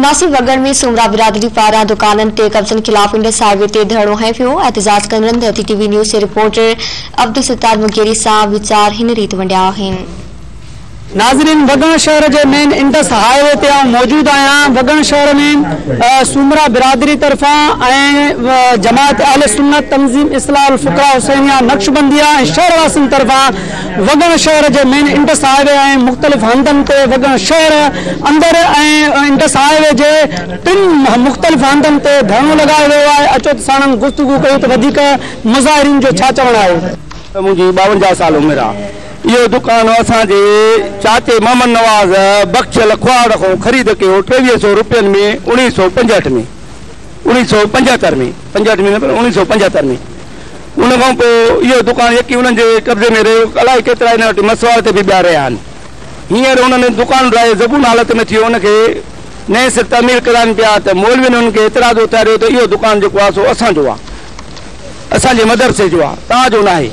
ماسي وڳڻ ۾ سومرا برادري پاران دڪانن تي قبضن خلاف انڊس هاء وي تي ڌرڻو هنيو ويو. احتجاج ڪندڙن ڌرتي ٽي وي نيوز جي رپورٽر عبدالستار مغيري سان ويچار هن ريت ونڊيا آهن. ناظرين وڳڻ شهر جي مين انڊس هاء وي تي آئون موجود آهيان. وڳڻ شهر ۾ سومرا برادري طرفان ۽ جماعت اهل سنت تنظيم اصلاح الفقراء حسينيه نقشبنديه ۽ شهر واسين طرفان وڳڻ شهر جي مين انڊس هاء وي ۽ مختلف هنڌن تي وڳڻ شهر اندر ۽ انڊس هاء وي جي ٽن مختلف هنڌن تي ڌرڻو لڳايو ويو آهي. اچو ته ساڻن گفتگو ڪيون ته وڌيڪ مظاهرين جو ڇا چوڻ آهي. منهنجي 52 سال عمر آهي. اهو دڪان اسان جي چاچي محمد نواز بخشل کهاوڙ کان خريد ڪيو 2300 روپين ۾ 1965 ۾ 1975 ۾ 65 ۾ نه پر 1975 ۾. ان کان پوء اهو دڪان يڪي انهن جي قبضي ۾ رهيو. الائي ڪيترا هن وٽ مسواڙ تي به ٻيا رهيا آهن. هينئر انهن دڪان ڊاهي زبون حالت ۾ ٿي ويو. ان کي نئين سر تعمير ڪرائن پيا ته مولوين انهن کي اعتراض اٿاريو ته اهو دڪان جيڪو آهي سو اسان جو آهي، اسان جي مدرسي جو آهي، توهان جو ناهي.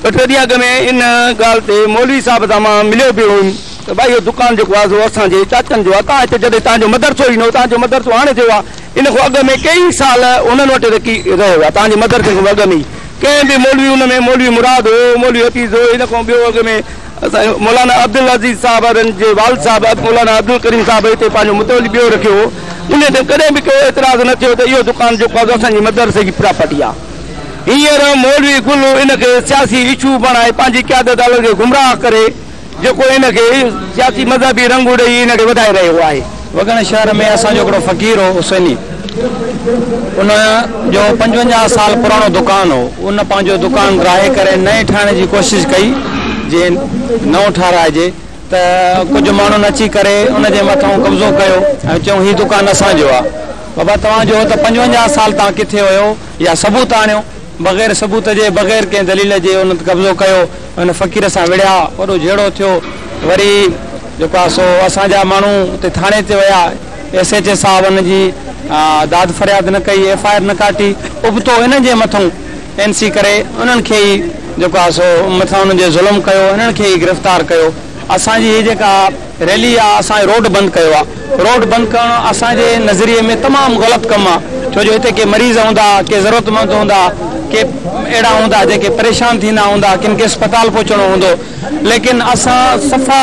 ٻه ٽي ڏينهن اڳ ۾ ان ڳالهه تي مولوي صاحب سان مان مليو به هيم ته ڀائي اهو دڪان جيڪو آهي سو اسان جي چاچن جو آهي، توهان هتي جڏهن توهان جو مدرسو ئي نه هو، توهان جو مدرسو هاڻي ٿيو آهي، ان کان اڳ ۾ ڪيئي سال انهن وٽ رکي رهيو آهي، توهان جي مدرسي کان اڳ ۾ ئي ڪنهن به مولوي ان ۾ مولوي مراد هو، مولوي حفيظ هو، ان کان ٻيو اڳ ۾ اسان جو مولانا عبدالعزيز صاحب وارن جي والد صاحب مولانا عبدالڪريم صاحب هتي پنهنجو متولي ٻيو رکيو هو، انهي تي ڪڏهن به ڪو اعتراض نه ٿيو ته اهو دڪان جيڪو آهي سو اسان جي مدرسي جي پراپرٽي آهي. هينئر مولوي گل ان کي سياسي اشو بڻائي پنهنجي قيادت الڳ کي گمراهه ڪري جيڪو ان کي سياسي مذهبي رنگ ڏئي ان کي وڌائي رهيو آهي. وڳڻ شهر ۾ اسان جو هڪڙو فقير هو حسيني، ان جو 55 سال پراڻو دڪان هو، ان پنهنجو دڪان ڊاهي ڪري نئين ٺاهڻ جي ڪوشش ڪئي جي نئون ٺهرائجي ته ڪجهه ماڻهن اچي ڪري ان جي مٿان قبضو ڪيو ۽ چيائون هي دڪان اسان جو آهي. بابا توهان جو هو ته 55 سال توهان ڪٿي هيو يا ثبوت آڻيو. بغير ثبوت جي بغير ڪنهن دليل جي ان قبضو ڪيو، ان فقير سان وڙهيا، وڏو جهيڙو ٿيو، وري جيڪو آهي سو اسان جا ماڻهو اتي ٿاڻي تي ويا، ايس ايڇ اي صاحب ان جي داد فرياد نه ڪئي، ايف I R نه ڪاٽي، ابتو انهن جي مٿئون اين سي ڪري انهن کي ئي جيڪو آهي سو مٿان انهن جي ظلم ڪيو، انهن کي ئي گرفتار ڪيو. اسان جي هي جيڪا ريلي آ اسان روڊ بند ڪيو آ، روڊ بند ڪرڻ اسان جي نظريي ۾ تمام غلط ڪم آ، ڇو جو هتي ڪي مريض هوندا، ڪي ضرورتمند هوندا، ڪي اهڙا هوندا جيڪي پريشان ٿيندا هوندا، ڪن کي اسپتال پهچڻو هوندو، ليڪن اسان صفا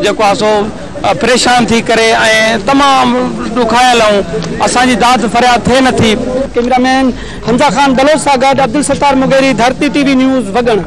جيڪو آ سو پريشان ٿي ڪري ۽ تمام ڏکايل آهيون، اسان جي داد فرياد ٿئي نٿي. ڪئميرا مين حمزه خان بلوچ سان گڏ Abdul Sattar Mugheri, Dharti T V news, Wagan.